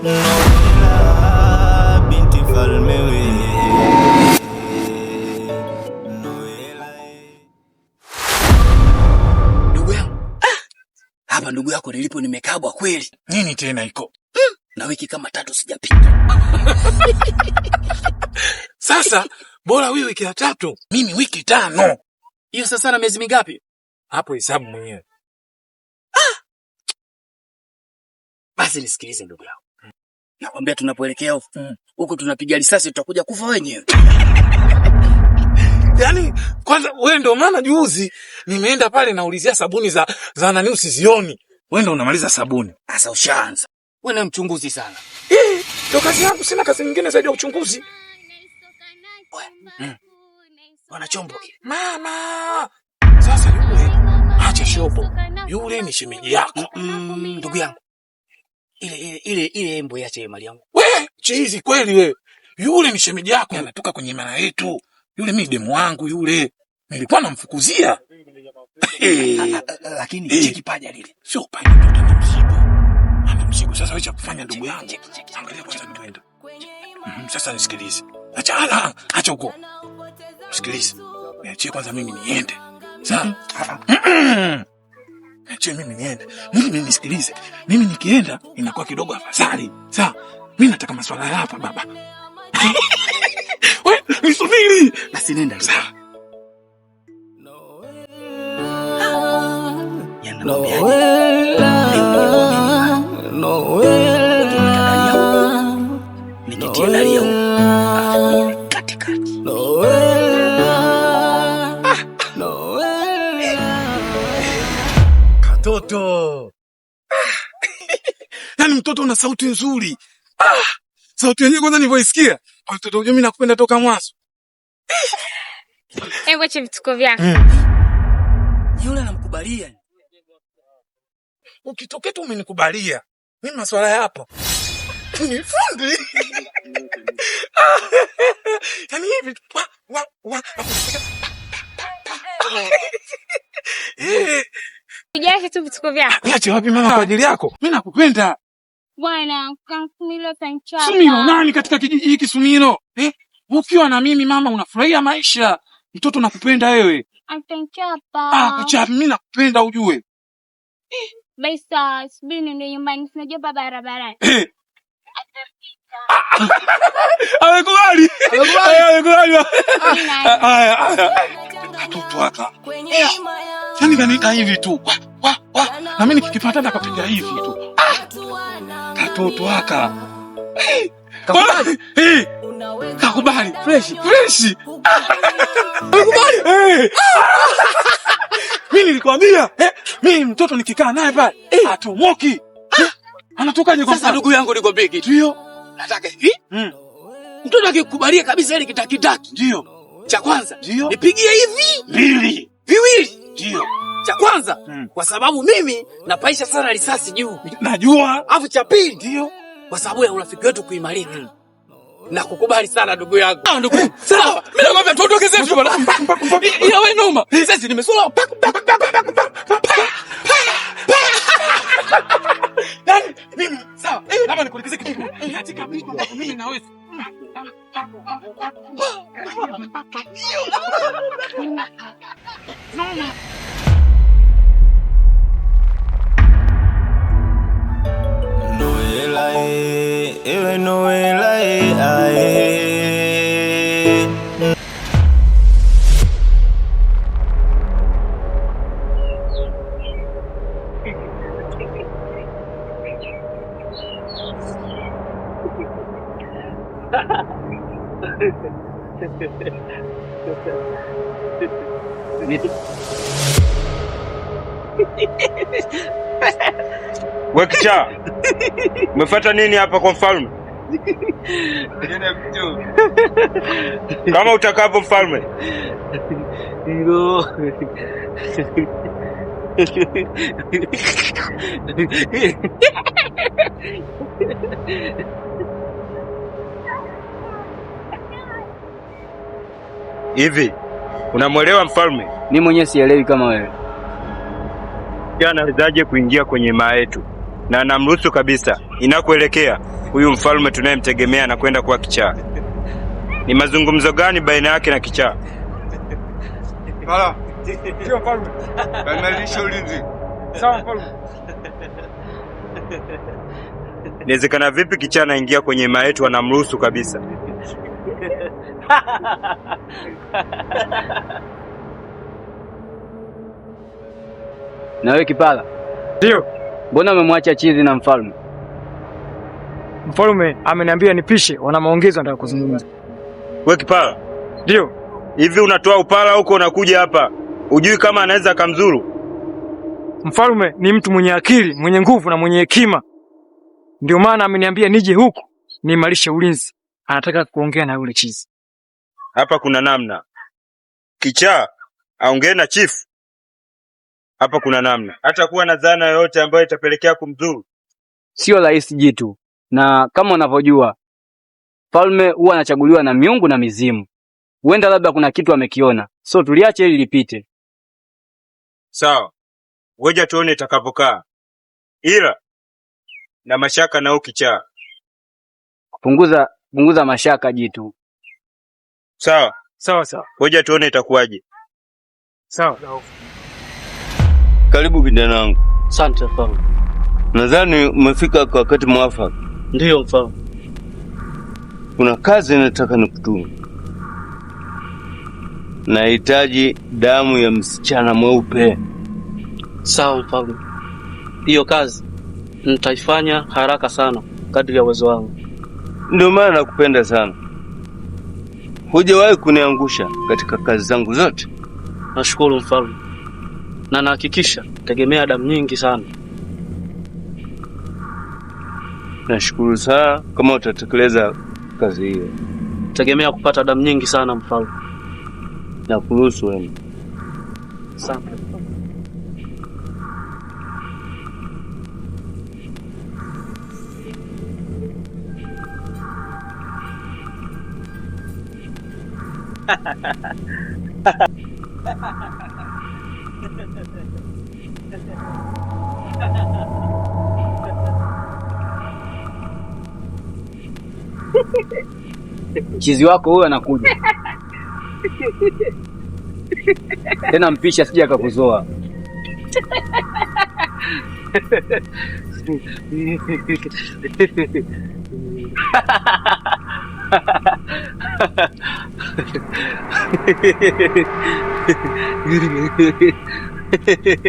Noela, binti falme we. Noela, eh. Ndugu yangu hapa, ndugu yako nilipo nimekabwa kweli. Nini tena iko Na wiki kama 3 sijapika. Sasa bora wewe wiki ya 3, mimi wiki 5. Hiyo sasa na miezi mingapi? Hapo hesabu mwenyewe. Basi nisikilize ndugu yangu. Nakwambia tunapoelekea huko, huko tunapiga risasi tutakuja kufa wenyewe. Yaani kwanza wewe ndio maana juzi nimeenda pale naulizia sabuni za nani usizioni. Wewe ndio unamaliza sabuni. Sasa ushaanza. Wewe ni mchunguzi sana. Ndio kazi yangu, sina kazi nyingine zaidi ya uchunguzi. Wana chombo kile. Mama. Sasa yule acha shobo. Yule ni shemeji yako. Ndugu yangu. Ile embo iache mali yangu. We, chizi kweli wewe. Yule ni shemeji yako, anatoka kwenye imara yetu. Yule mimi demu wangu yule. Nilikuwa namfukuzia. Lakini cheki paja lile. Sio paja, mtoto ana mzigo. Ana mzigo. Sasa wewe cha kufanya ndugu yangu. Angalia kwanza nitaenda. Sasa nisikilize. Acha ala, acha huko. Nisikilize. Niachie kwanza mimi niende. Sawa? Niachie mimi niende. Mimi nisikilize. Mimi nikienda inakuwa kidogo afadhali. Sawa? Mimi nataka maswala ya hapa baba. Wewe nisubiri. Basi nenda. Sawa. Noela, Noela, Nikitia ndani ya huko. Katikati. Noela, Noela. Katoto. Yaani mtoto una sauti nzuri. Sauti yenyewe kwanza nilipoisikia. Mtoto unajua mimi nakupenda toka mwanzo. Hebu acha vituko vyako. Yule anamkubalia. Ukitokea tu umenikubalia. Mimi maswala ya hapa. Ni fundi. Yaani hivi tu, wa, wa, wa. Ujache tu vituko vyako. Niache wapi mama kwa ajili yako? Mimi nakupenda. Bwana, Sumilo utanichapa. Sumilo nani katika kijiji hiki Sumilo? Ukiwa na mimi mama unafurahia maisha. Mtoto nakupenda wewe. Atanichapa. Kuchapa mimi nakupenda ujue. Basi subiri niende nyumbani, sinajua baba barabarani. Amekubali. Amekubali. Amekubali. Mimi na Haya, haya. Katoto haka. Yaani kaniita hivi tu. Wa, wa, wa. Na mimi nikikipata nakapiga hivi tu. Katoto haka. Kakubali. Kakubali. Fresh. Fresh. Kakubali. Mimi nilikwambia, mimi mtoto nikikaa naye pale, atomoki. Anatokaje kwa Sasa mfano? ndugu yangu nikwambie kitu. Ndio. Nataka hivi. Mtoto akikubalia kabisa ile kitakitaki. Ndio. Cha kwanza, Ndio. nipigie hivi. 2. Viwili. Ndio. Cha kwanza, kwa sababu mimi napaisha sana risasi juu. Najua. Alafu cha pili, Ndio. kwa sababu ya urafiki wetu kuimarika. Na kukubali sana ndugu yangu. Ndugu. Sawa. Mimi nakwambia tuondoke zetu bwana. Ila wewe noma. Sasa nimesoma. Paku, paku, paku, paku, paku, paku, paku. Yaani mimi sawa. Labda nikuelekeze kitu. Katika vitu ambavyo mimi naweza. Noma. Noela, ewe Noela, ae. We kichaa, umefuata nini hapa kwa mfalme? Kama utakavyo mfalme. Ngo. Hivi unamwelewa mfalme? Mimi mwenyewe sielewi kama wewe. Anawezaje kuingia kwenye himaya yetu? Na namruhusu kabisa. Inakuelekea. Huyu mfalme tunayemtegemea anakwenda kuwa kichaa. Ni mazungumzo gani baina yake na kichaa? Hala. Ndio mfalme. Kamilisha ulinzi. Sawa mfalme. Inawezekana vipi kichaa anaingia kwenye hema yetu anamruhusu kabisa? Na wewe Kipala? Ndio. Mbona umemwacha chizi na mfalme? Mfalme ameniambia nipishe, wana maongezo anataka kuzungumza. We Kipala? Ndio. Hivi unatoa upala huko unakuja hapa, hujui kama anaweza akamzuru? Mfalme ni mtu mwenye akili, mwenye nguvu na mwenye hekima. Ndio maana ameniambia nije huku niimarishe ulinzi. Anataka kuongea na yule chizi. Hapa kuna namna. Kichaa aongee na chifu. Hapa kuna namna. Hata kuwa na dhana yoyote ambayo itapelekea kumdhuru. Sio rahisi jitu, na kama unavyojua mfalme huwa anachaguliwa na miungu na mizimu. Huenda labda kuna kitu amekiona, so tuliache hili lipite. Sawa, ngoja tuone itakapokaa, ila na mashaka na huyu kichaa. Punguza mashaka jitu. Sawa sawa sawa, ngoja tuone itakuwaje. Sawa. Karibu kijana wangu. Asante mfalme. Nadhani umefika kwa wakati mwafaka. Ndiyo mfalme. Kuna kazi nataka nikutume. Nahitaji damu ya msichana mweupe. Sawa mfalme, hiyo kazi nitaifanya haraka sana kadri ya uwezo wangu. Ndio maana nakupenda sana. Hujawahi kuniangusha katika kazi zangu zote. Nashukuru mfalme, na nahakikisha tegemea damu nyingi sana. Nashukuru sana kama utatekeleza kazi hiyo. Tegemea kupata damu nyingi sana mfalme. Na kuruhusu wewe. Asante. Chizi wako huyo anakuja tena, mpisha sija akakuzoa.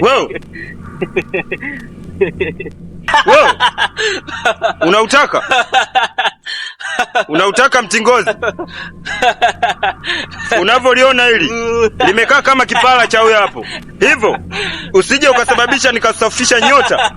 Wewe wewe, unautaka unautaka mtingozi? Unavyoliona hili limekaa kama kipala cha huyo hapo, hivyo usije ukasababisha nikasafisha nyota.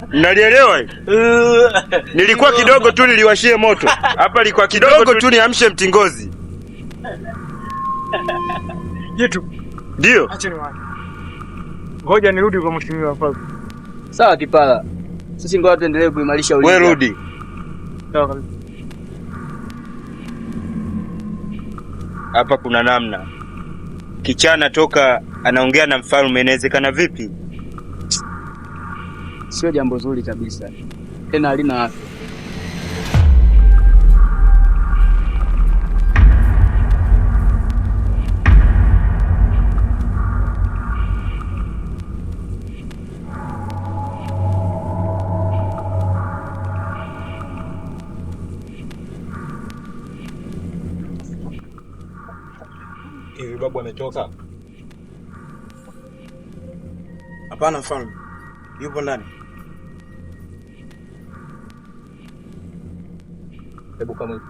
Mnalielewa hili? Nilikuwa kidogo tu niliwashie moto hapa, ilikuwa kidogo tu niamshe mtingozi. Jitu. Ndio. Acha niwache. Ngoja nirudi kwa mheshimiwa mfalme. Sawa Kipala, sisi ngoja tuendelee kuimarisha ulinzi. Wewe rudi. Sawa kabisa. Hapa kuna namna. Kichana toka anaongea na mfalme, inawezekana vipi? Sio jambo zuri kabisa, tena halina afya. Hivi babu ametoka? Hapana mfalme, yupo ndani. Hebu kama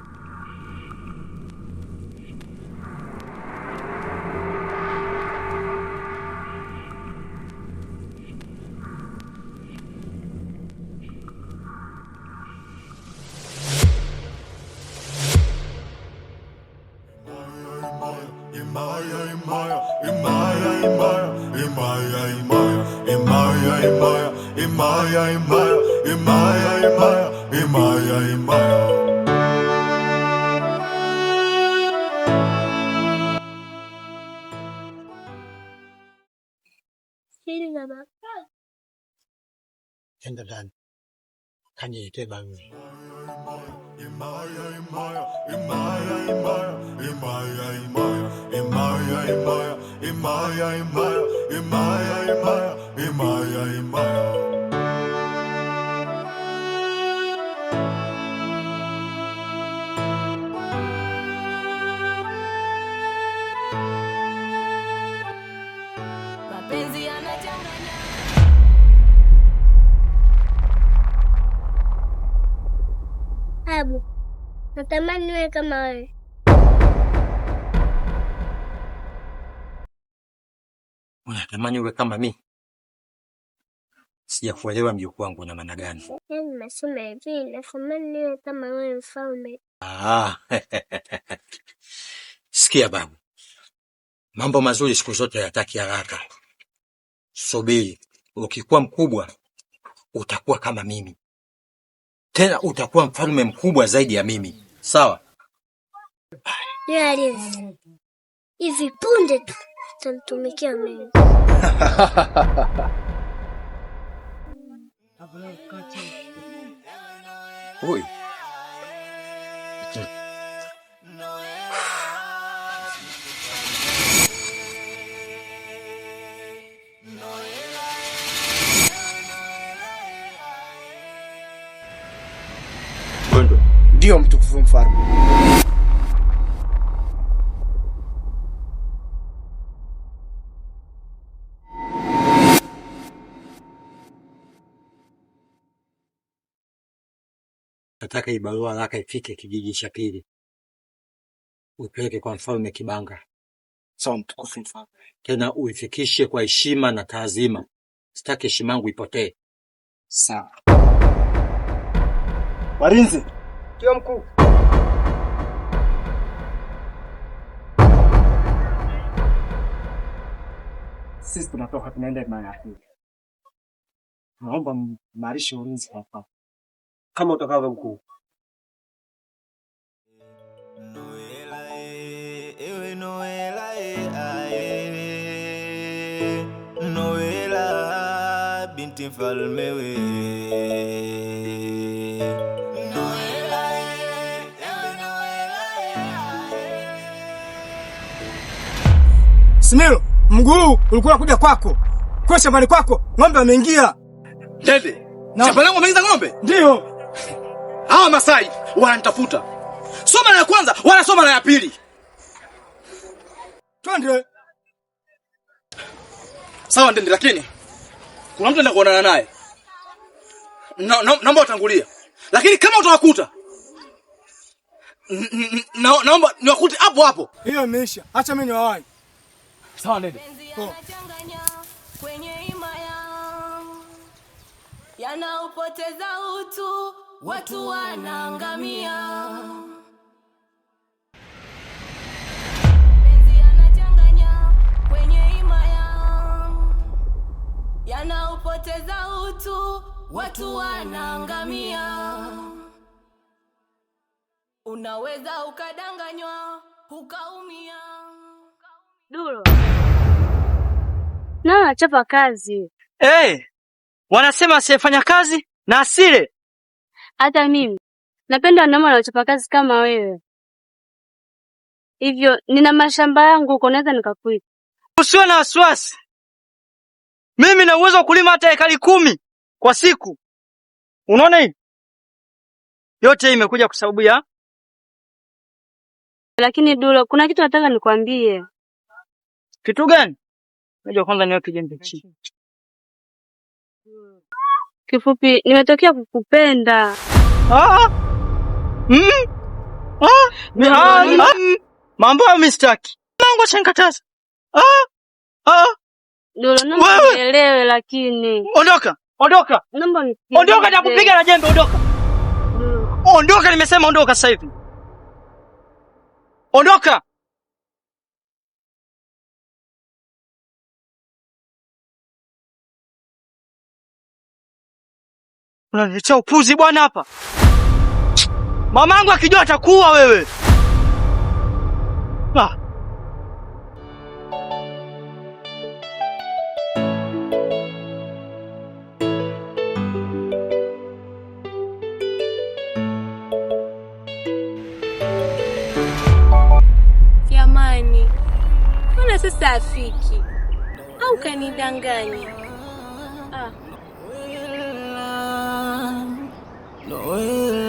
Sikiliza baba. Enda ndani. Kaniletee barua. Mapenzi yanachanganya. Abu, natamani niwe kama wewe. Unatamani uwe kama mimi? Sijakuelewa mjukuu wangu, una maana gani? Yaani nasema hivi, natamani niwe kama wewe mfalme. Ah, sikia babu, mambo mazuri siku zote hayataki haraka. Subiri, ukikuwa mkubwa utakuwa kama mimi, tena utakuwa mfalme mkubwa zaidi ya mimi, sawa? Yeye alizi. Hivi punde tu utamtumikia mimi. Huyu Gondo. Ndiyo mtukufu mfalme. Nataka hii barua haraka ifike kijiji cha pili, uipeleke kwa mfalme Kibanga. Sawa mtukufu mfalme. Tena uifikishe kwa heshima na taazima, sitaki heshima yangu ipotee. Sawa. Walinzi. Ndio mkuu. Sisi tunatoka tunaenda himaya ya pili. Naomba mmarishe ulinzi hapa. Kama utakavyo mkuu. Noela binti mfalme we. Similo, mguu ulikuwa unakuja kwako. Kwa shambani kwako, ng'ombe ameingia. Ndende, shamba langu wameingiza ng'ombe? Ndio. Hawa Masai wananitafuta. Sio mara ya kwanza wala sio mara ya pili. Twende. Sawa Ndende, lakini kuna mtu naenda kuonana naye. Naomba utangulia. Lakini kama utawakuta naomba niwakute hapo hapo. Hiyo imeisha. Acha mimi niwawahi. Sawa Ndende. Yanachanganya kwenye himaya, yanaupoteza utu, watu wanaangamia. Mapenzi yanachanganya kwenye himaya, yanaupoteza utu, watu wanaangamia. Unaweza ukadanganywa ukaumia. Dulo. Na nachapa kazi. Hey, wanasema asiyefanya kazi na asile. Hata mimi napenda wanaume wanaochapa kazi kama wewe. Hivyo nina mashamba yangu huko, naweza nikakuita. Usiwe na wasiwasi, mimi na uwezo wa kulima hata ekari 10 kwa siku. Unaona hii yote hii imekuja kwa sababu ya Lakini Dulo, kuna kitu nataka nikwambie. kitu gani? Ngoja kwanza niweke jembe chini. Kifupi, nimetokea kukupenda. Ah, mm, ah, ah, mm. Mambo ya mistaki mangu ashanikataza. Ah, ah, Dulo, naomba Wewe! unielewe lakini. Ondoka, ondoka, Naomba unisikilize. ondoka, nakupiga na jembe, ondoka, ondoka, nimesema ondoka sasa hivi, ondoka. Unaniletea upuzi bwana hapa. Mamangu akijua atakuua wewe. Ah. kabisa afiki. Au kanidanganya? Ah. No.